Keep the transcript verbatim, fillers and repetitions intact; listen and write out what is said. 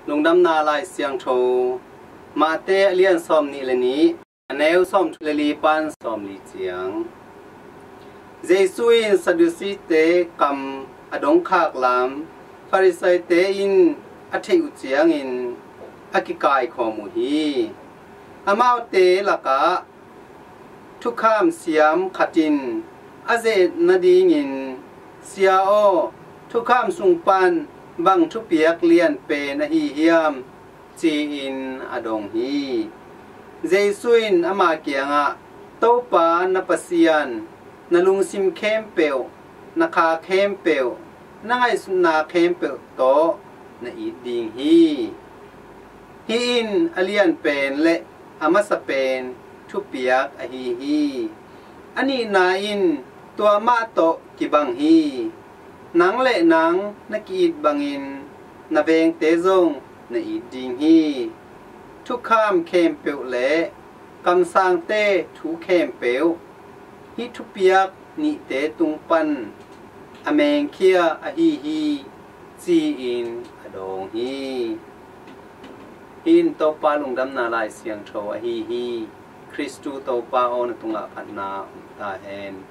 Lungdamna Lai Siangtho, Mate a lian sawm nih le nih, a neu sawm thum le li pan sawm li ciang. Jesu in Sadducee-te kam a dongkhak lam Pharisee-te in a theih uh ciangin a kikaikhawm uh hi. Amaute lakah thukham siam khat in a ze-et nadingin, "Sia aw, thukham sung pan bang thupiak lian pen ahi hiam?" ci-in a dong hi. Jesu in ama kiangah, "Topa na Pasian na lungsim khempeuh, na kha khempeuh, na ngaihsutna khempeuh tawh na it ding hi. Hih in a lian pen le a masa pen thupiak ahi hi. A nihna in tua mah tawh kibang hi. Nang le nang na ki-it bangin na vengte zong na it ding hi. Thukham khempeuh le kamsangte thu khempeuh hih thupiak nihte tung pan a mengkhia ahi hi," ci-in a dawng hi. Hih in Topa Lungdamna Lai Siangtho ahi hi. Khristu Topa aw, na tungah phatna om ta hen.